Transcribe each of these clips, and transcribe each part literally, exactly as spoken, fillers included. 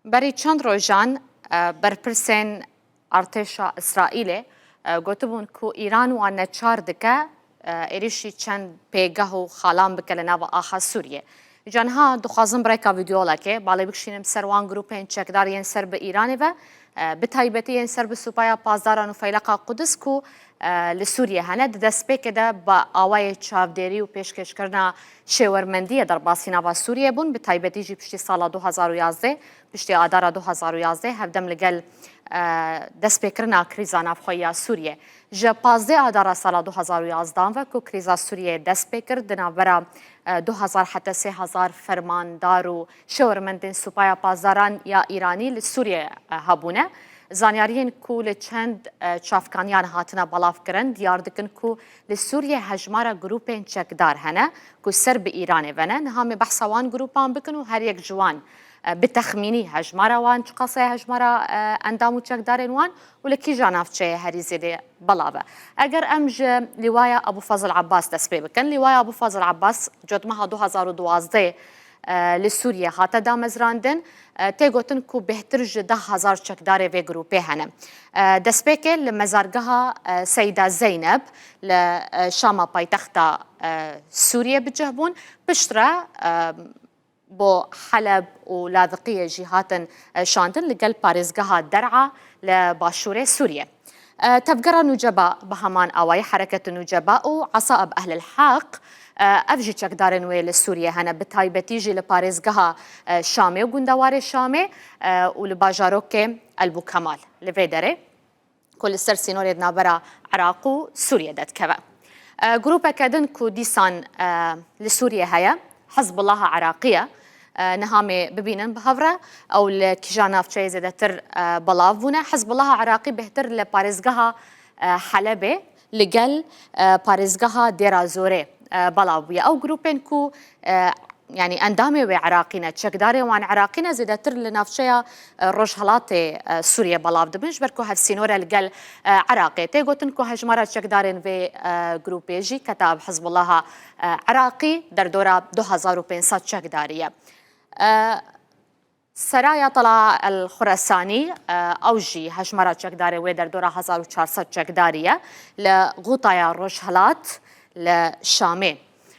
Berî çend rojan e, berpirsên artêşa Îsraîlê e, gotibûn ku Îran wan neçar dike e, êrîşî çend pêgeh û xalan bike li nava axa Sûriyê. Îca niha dixwazim bi rêka vîdeolekê balê bikişînim ser wan grûpên çekdar yên ser bi Îranê ve, e, bi taybetî yên ser bi Supaya Pasdaran û Feyleqa Qudis ku e, li Sûriyê hene. Di destpêkê de bi awayê çavdêrî û pêşkêşkirina şêwermendiyê derbasî nava Sûriyê bûn, bi taybetî jî piştî sala du hazar û yazdeh, piştî adara du hazar û yazdeh, hevdem li gel e, destpêkirina krîza navxweyî ya Sûriyê. Ji pazdeh adara sala du hazar û yazdehan ve ku krîza Sûriyê dest pê kir, di navbera e, du hazar heta sê hazar fermandar û şêwermendên Supaya Pasdaran ya Îranî li Sûriyê e, hebûne. Zanyariyên ku li çend e, çavkaniyan hatine belavkirin, diyar dikin ku li Sûriyê hejmara grûpên çekdar hene ku ser bi Îranê ve ne. Niha me behsa wan grûpan bikin û her yek ji wan e, bi texmînî hejmara wan çiqas e, hejmara e, endam û çekdarên wan û li kîja navçeyê herî zêde belav e. Eger em ji Lîwaya Ebû Fazil Abbas dest pê bikin, Lîwaya Ebû Fazil Abbas cotmeha du hazar û duwazdeh e, li Sûriyê hate damezrandin. E, tê gotin ku bêhtir ji deh hezar çekdarê vê grûpê hene. E, destpêkê li mezargeha e, Seyda Zeyneb li e, Şama paytexta e, Sûriyê bi cih bûn. Piştre e, bo Heleb û Ladiqiyê jî hatin e, şandin li gel parêzgeha Der'a li başûrê Sûriyê. E, Tevgera Nûceba bi heman awayî, Hereket Nûceba û Esaib Ehlil Heq, e, ev jî çekdarên wê li Sûriyê hene, bi taybetî jî li parêzgeha e, Şamê û gundewarê Şamê e, û li bajarokê El Bûkemal li vê derê ku li ser sînorê di navbera Iraq û Sûriyê de dikeve. E, grûpeke din ku dîsan e, li Sûriyê heye, Hizbullaha Iraqî ye. E, niha mê bibînin bi hev re, ew li kîja navçeyê zêdetir e, belav bûne. Hizbullaha Iraqî bêhtir li parêzgeha e, Helebê li gel e, parêzgeha Dêra Zorê e, belav bûye. Ew grûpên ku e, yanî endamê wê Iraqî ne, çekdarê wan Iraqî ne, zêdetir li navçeya e, rojhilatê e, Sûriyê belav dibin, ji ber ku hevsînor e li gel e, Iraqê. Tê gotin ku hejmara çekdarên vê e, grûpê jî keta bi Hizbullaha e, Iraqî derdora du hezar û pênc sed çekdarî ye. E, Seraya Tala El Xuresanî, e, ew jî hejmara çekdarê wê derdora hezar û çar sed çekdarî ye. Li Xûtaya Rojhilat li Şamê,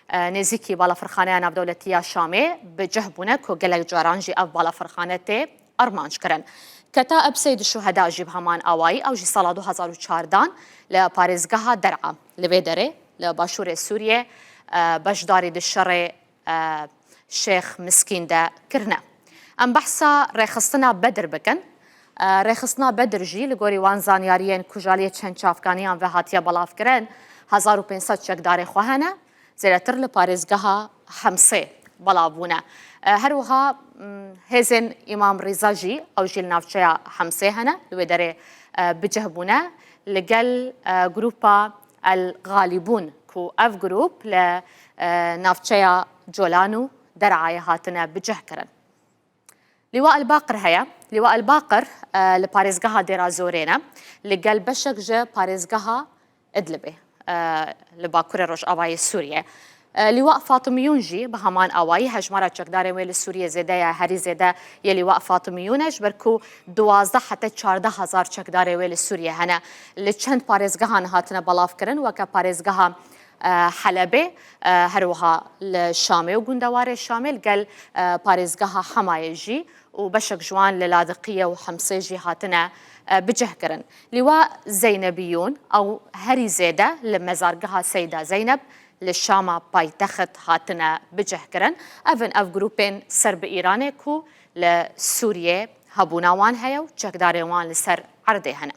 e, nêzîkî balafirxaneya navdewletî ya Şamê bi cih bûne ku gelek caran jî ev balafirxane tê armanc kirin. Keta Eb Seyd Şuheda jî bi heman awayî, ew jî sala du hezar û çardan li parêzgeha Der'a li vê derê li başûrê Sûriyê, e, beşdarî di şerê e, Şêx Miskîn de kirine. Em behsa rêxistina Bedir bikin. E, rêxistina Bedir jî li gorî wan zanyariyên ku ji aliyê çend çavkaniyan ve hatiye belavkirin, hezar û pênc sed çekdarê xwe hene, zêdetir li parêzgeha Hemsê belav bûne. E, her wiha, m, hêzên Îmam Rîza jî, ew jî li navçeya Hemsê hene, li wê derê e, bi cih bûne. Li gel e, grûpa El Galibûn, ku ev grûp li e, navçeya Colan û Derayê hatine bi cih kirin. Lîwa El Baqir heye. Lîwa El Baqir e, li parêzgeha Dêra Zorê ne. Li gel beşek ji parêzgeha Idlibê, e, li bakurê rojavayê Sûriyê. E, Lîwa Fatimiyûn jî bi heman awayî hejmara çekdarên wê li Sûriyê zêde ye, herî zêde yê Lîwa Fatimiyûn e, ji ber ku duwazdeh heta çardeh hezar çekdarê wê li Sûriyê hene. Li çend parêzgehan hatine belavkirin, weke parêzgeha, e, Helebê, e, her wiha li Şamê û gundewarê Şamê, li gel, e, parêzgeha Hemayê jî û beşek ji wan li Ladiqiyê û Hemsê jî hatine, e, bi cih kirin. Lîwa Zeynebiyûn, ew herî zêde li mezargeha Seyda Zeyneb li Şama paytext hatine bi cih kirin. Ev in ev grûpên ser bi Îranê ku li Sûriyê hebûna wan heye û çekdarên wan li ser erdê hene.